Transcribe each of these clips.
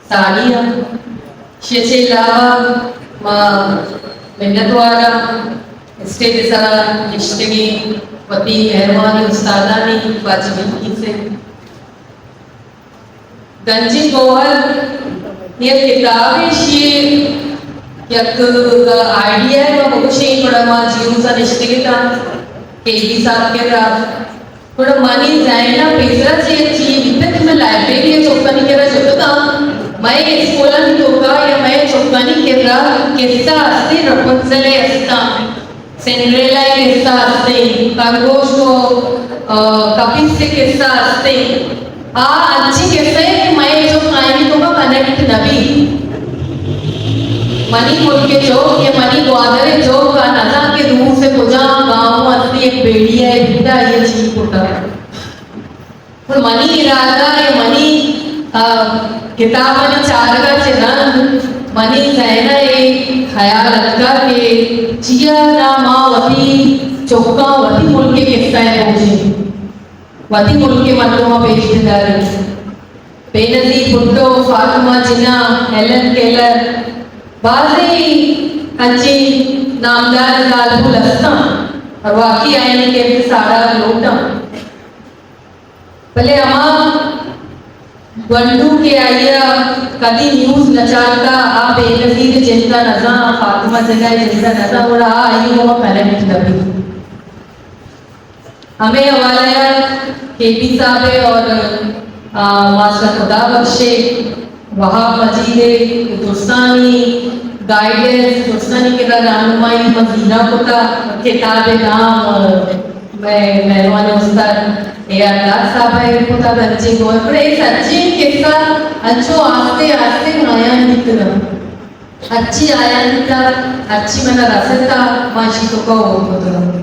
ساڑی ءَ۔ شے چے علاوہ ما منتوار آں اسٹیج ءِ سرا نشتگیں وتی مہروانیں استادانی، واجہ بلقیس ءِ۔ گنجیں گوہر یک کتابے، شے یک آئیڈیا ءَ ما بگوشیں، گڑا ما جی او سا نشتگ اتاں، کے بی صاحب کرا۔ گڑا منی ذہن ءَ پیسرا چہ یک چیزے بیتگ کہ من لائبریری ءِ چکانی کرا شتگاں، مئے اسکولانی توکا یا مئے چکانی کرا قصہ ہستیں، رپنزل ءِ استاں، سنڈریلا ءِ قصہ ہستیں، خرگوش و، آ، کپیس ءِ قصہ ہستیں۔ آ انچیں قصہ ایں کہ مئے چک آیانی توکا کنیکٹ نہ بیت۔ منی ملک ءِ چک یا منی گوادر ءِ چک آ نزانت کہ روس ءِ کجام گاؤں ءَ ہستیں، یک بیڑی ءَ بیتہ، آئی ءَ چی کتہ۔ پر منی ارادہ یا منی، آ، کتابانی چارگ ءَ چہ رند منی ذہن ءَ اے خیال اتکگ کہ چیا نہ ما وتی چکاں وتی ملک ءِ قصہ ءَ بگوشیں، وتی ملک ءِ مردماں پیش بداریں۔ بینظیر بھٹو، فاطمہ جناح، ہیلن کیلر، بازیں انچیں نامدار زالبول ہستاں اور واقعی آیانی کرد ساڑاگ لوٹاں۔ بلے ہما گونڈو کہ آئی ءَ کدی نیوز نہ چارتہ، آ بینظیر ءِ جند ءَ نزان، فاطمہ جناح ءِ جند ءَ نزان، گڑا آ آئی ءِ گوما کنیکٹ نہ بیت۔ ہمے حوالہ ءَ کے بی صاحب ءِ اور، آ، ماسٹر خدا بخش ءِ، وہاب مجید ءِ، درستانی گائیڈنس، درستانی کرا رہنمائی ما زیراں کتہ، کتاب ءِ نام، آ، مئے مہروان استاد اے آر داد صاحب ءَ ایر کتگ، گنجیں گوہر۔ گڑا اے سجہیں قصہ انچو آستے آستے مایان بیتگ انت۔ ہرچی آیان بیتگ، ہرچی من ءَ رستگ، ما اشی توکا ہور کتگ۔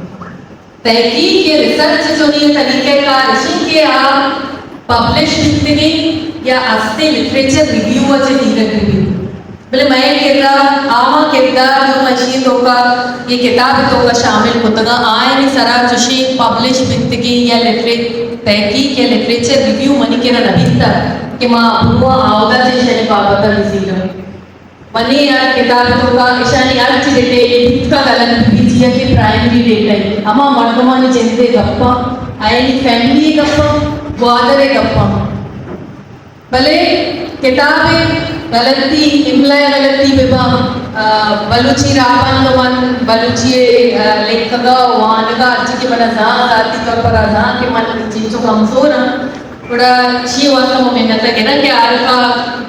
تحقیق یا ریسرچ چونیں طریقہ کار اش انت کہ آ پبلش بیتگیں یا استیں لٹریچر ریویو ءَ چہ زیرگ بہ بیت۔ بلے مئے کرا آ ہما کردار جو ما اشی توکا، اے کتاب ءِ توکا شامل کتگاں، آیانی سرا چوشیں پبلش بیتگیں یا لٹری-، تحقیق یا لٹریچر ریویو منی کرا نہ بیتگ کہ ما برواں آودا چہ ایشانی بابت ءَ بزیراں۔ منی ہر کتاب ءِ توکا ایشانی ہرچی ڈیٹیل بیت کنت، غلط بہ بیت، چیا کہ پرائمری ڈیٹا انت، ہما مردمانی جند ءِ گپاں، آیانی فیملی ءِ گپاں، گوادر ءِ گپاں۔ بلے کتاب ءِ غلطی، املا ءِ غلطی بہ باں، آ، بلوچی راہبند من بلوچی ءِ، آ، لیکگ ءُ وانگ ءَ ہرچی کہ من ءَ زان، ذاتی طور پر ءَ زان کہ من چنچو کمزور آں، گڑا چی واسطہ ما منت ءَ گراں کہ آ رکا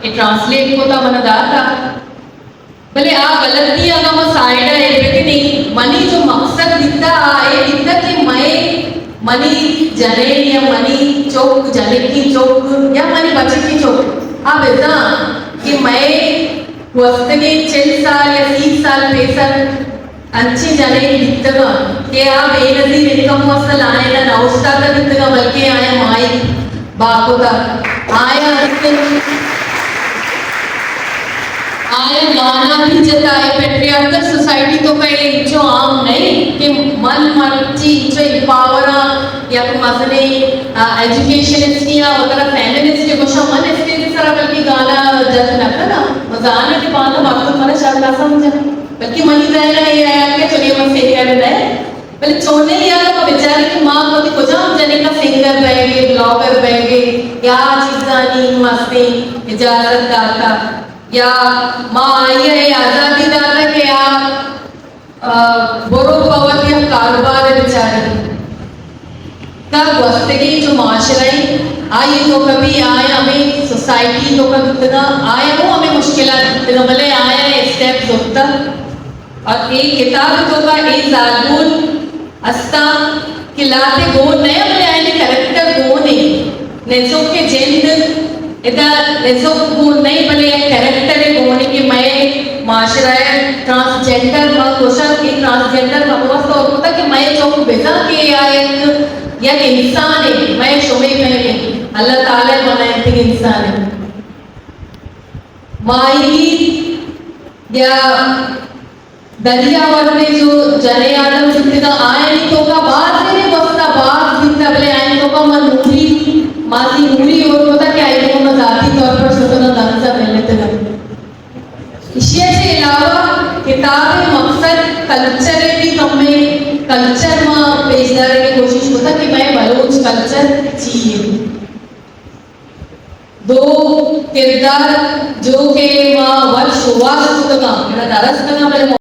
اے ٹرانسلیٹ کتا من ءَ داتا۔ بلے آ غلطی اگاں ما سائیڈ ءَ ایر بکنیں، منی جو مقصد بیتا، آ اے بیتا کہ مئے، منی جنین یا منی چک، جنکی چک یا منی بچکی چک، آ بزاں کہ مئے گوستگیں چل سال یا سی سال پیسر انچیں جنین بیتگاں کہ آ بے نظیر انکم واسطہ لائن ءَ نہ اوشتاتگ بیتگاں، بلکیں آیاں ماہیگ باکتا، آیاں ہستیں، آیاں گانا بھی جتا۔ اے پیٹریارکل سوسائٹی توکا اے انچو عام نئیں کہ من مرچی انچو امپاور آں، یک مزنیں، آ، ایجوکیشنسٹے آں، وتارا فیمنسٹ گوشاں، من اسٹیج سرا بلکہ گانا جج نہ کناں، من زاناں کہ باندا مردم منا شرتر سمجھنت، بلکہ منی ذہن ءَ اے آیات کہ چونیں من سنگر نہ، بلے چونیں یا ما بچاریں کہ ما وتی کجام جنک ءَ سنگر بئیگے، بلاگر بئیگے، یا چیزانی مستیں اجازت داتا، یا ما آئی ءَ اے آزادی داتا کہ آ، آ، برو پہ وتی یک کاروبار ءَ بچارے۔ تا گوستگیں جو معاشرہ ایں، آئی توکا بھی آیاں ہمے سوسائٹی توکا بوتگاں، آیاں ہوں ہمے مشکلات بوتگاں، بلے آیاں اے اسٹیپ زرتگ۔ اور اے کتاب توکا اے زالبول استاں کہ لہتے گون نہ اَنت، بلے آیانی کریکٹر گون اِنت۔ نزوک ءِ جند ادا نزوک گون نہ اِنت، بلے یک کریکٹر گون اِنت کہ مئے معاشرہ ءَ ٹرانسجینڈر من گوشاں کہ ٹرانسجینڈر من واسطہ اور کتا کہ مئے چک بزاں کہ آ یک، یک انسانے، مئے شمئے پیم اِنت، اللہ تعالیٰ ءِ بنائینتگ انسانے۔ ماہیگیر یا دریا ورگ ءِ جو جنین آدم بیتگاں، آیانی توکا بازینے گوستا باز بیتا، بلے آیانی توکا من نوری، ماسی نوری اور کتا کہ آئی گوما من ذاتی طور پر شتگاں، گپ زتگاں۔ بلتگ انت۔ ایشی ءَ چہ علاوہ کتاب ءِ مقصد کلچر ءِ بھی کمیں، کلچر ما پیش دارگ ءِ کوشش کتگ کہ مئے بلوچ کلچر چی انت۔ دو کردار جو کہ ما وت شوہاز کتگ اَنت، گڑا نہ رستگ اَنت، بلے